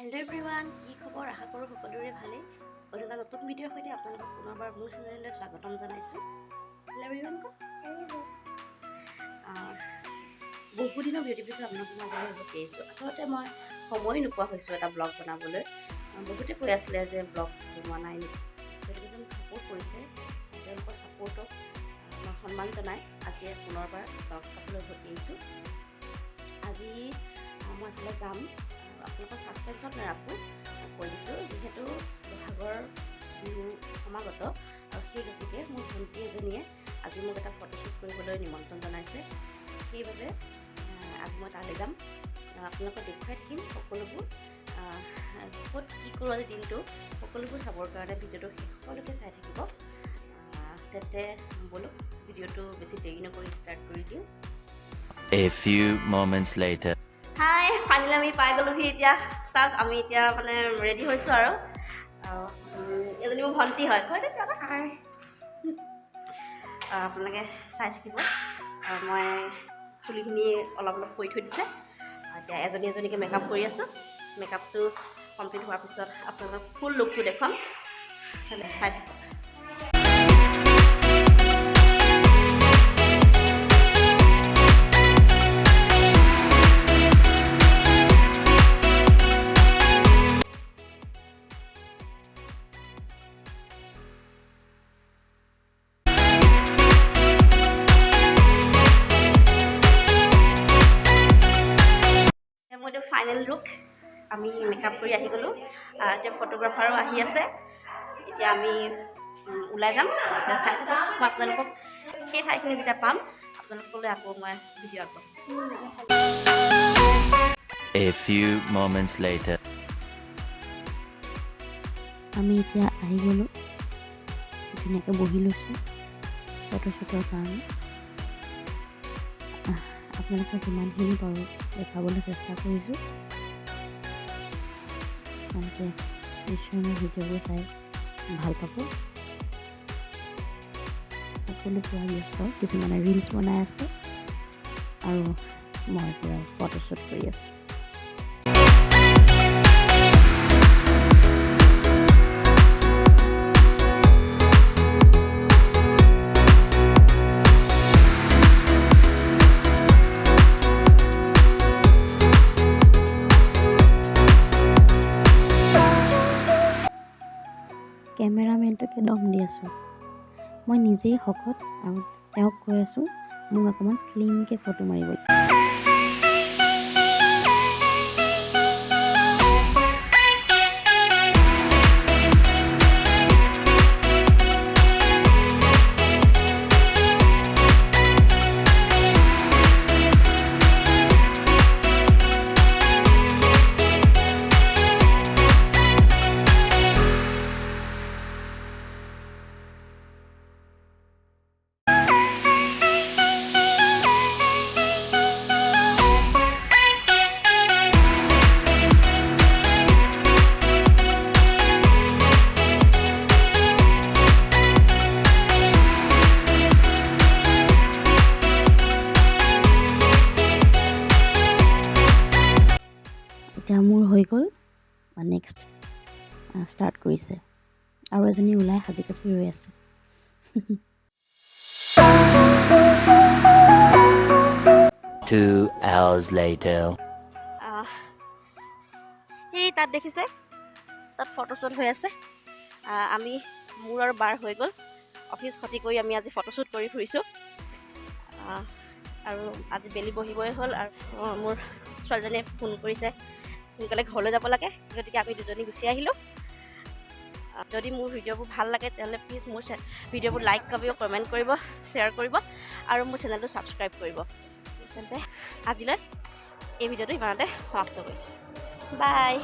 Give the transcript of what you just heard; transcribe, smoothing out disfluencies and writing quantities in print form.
Hello' everyone, কি খবৰ? আশা কৰোঁ সকলোৰে ভালেই। অন্য এটা নতুন ভিডিঅ'ৰ সৈতে আপোনালোকক পুনৰবাৰ মোৰ চেনেললৈ স্বাগতম জনাইছোঁ। Hello' everyone. বহুদিনৰ বিৰতিৰ পিছত আপোনালোকক মই আজিলৈ উভতি আহিছোঁ। আচলতে মই সময় নোপোৱা হৈছোঁ এটা ব্লগ বনাবলৈ। বহুতে কৈ আছিলে যে ব্লগ বনোৱা নাই নেকি। গতিকে যে মোক ছাপোৰ্ট কৰিছে, তেওঁলোকৰ ছাপোৰ্টক মই সন্মান জনাই আজি পুনৰবাৰ ব্লগ খাবলৈ উভতি আহিছোঁ। আজি মই এফালে যাম। আপোনালোকৰ ছাছপেঞ্চত নাৰাখোঁ, কৈ দিছোঁ। যিহেতু বহাগৰ বিহু সমাগত আৰু সেই গতিকে মোৰ ভণ্টি এজনীয়ে আজি মোক এটা ফটোশ্বুট কৰিবলৈ নিমন্ত্ৰণ জনাইছে। সেইবাবে আজি মই তালৈ যাম। আপোনালোকক দেখুৱাই থাকিম সকলোবোৰ। ক'ত কি কৰোঁ আজি দিনটো, সকলোবোৰ চাবৰ কাৰণে ভিডিঅ'টো শেষলৈকে চাই থাকিব। তেন্তে ব'লক, ভিডিঅ'টো বেছি দেৰি নকৰি ষ্টাৰ্ট কৰি দিওঁ। A few moments later. Hi, finally আমি পাই গ'লোহি। এতিয়া চাওক, আমি এতিয়া মানে ৰেডি হৈছোঁ আৰু এজনী মোৰ ভণ্টি হয়। কৈ দে কিবা এটা। হাই। আপোনালোকে চাই থাকিব। মই চুলিখিনি অলপ অলপ কৰি থৈ দিছে। এতিয়া এজনী এজনীকৈ মেকআপ কৰি আছোঁ। মেকআপটো কমপ্লিট হোৱাৰ পিছত আপোনালোকক ফুল লুকটো দেখুৱাম। তেন্তে চাই থাকক। মোৰ এইটো ফাইনেল লুক। আমি মেকআপ কৰি আহি গ'লোঁ। এতিয়া ফটোগ্ৰাফাৰো আহি আছে। এতিয়া আমি ওলাই যাম। এতিয়া চাই থাকক, মই আপোনালোকক সেই ঠাইখিনি যেতিয়া পাম, আপোনালোকলৈ আকৌ মই ভিডিঅ' আগবঢ়াম। A few moments later. আমি এতিয়া আহি গ'লোঁ। ধুনীয়াকৈ বহি লৈছোঁ ফটোশ্বুটৰ কাৰণে। আপোনালোকে যিমানখিনি পাৰোঁ দেখাবলৈ চেষ্টা কৰিছোঁ। আপোনালোকে নিশ্চয় মোৰ ভিডিঅ'বোৰ চাই ভাল পাব। সকলো পূৰা ব্যস্ত। কিছুমানে ৰিলচ বনাই আছে আৰু মই পূৰা ফটোশ্বুট কৰি আছোঁ। কেমেৰামেনটোকে দম দি আছোঁ। মই নিজেই শকত আৰু তেওঁক কৈ আছোঁ মোক অকণমান শ্লিমকৈ ফটো মাৰিবলৈ। এতিয়া মোৰ হৈ গ'ল। নেক্সট ষ্টাৰ্ট কৰিছে আৰু এজনী ওলাই সাজি কাচি ৰৈ আছে। 2 hours later. সেই তাত দেখিছে, তাত ফটোশ্বুট হৈ আছে। আমি মোৰ আৰু বাৰ হৈ গ'ল। অফিচ খতি কৰি আমি আজি ফটোশ্বুট কৰি ফুৰিছোঁ। আৰু আজি বেলি বহিবই হ'ল আৰু মোৰ ছোৱালীজনীয়ে ফোন কৰিছে, সোনকালে ঘৰলৈ যাব লাগে। গতিকে আমি দুজনী গুচি আহিলোঁ। যদি মোৰ ভিডিঅ'বোৰ ভাল লাগে, তেতিয়াহ'লে প্লিজ মোৰ ভিডিঅ'বোৰ লাইক কৰিব, কমেণ্ট কৰিব, শ্বেয়াৰ কৰিব আৰু মোৰ চেনেলটো ছাবস্ক্ৰাইব কৰিব। তেন্তে আজিলৈ এই ভিডিঅ'টো ইমানতে সমাপ্ত কৰিছোঁ। বাই।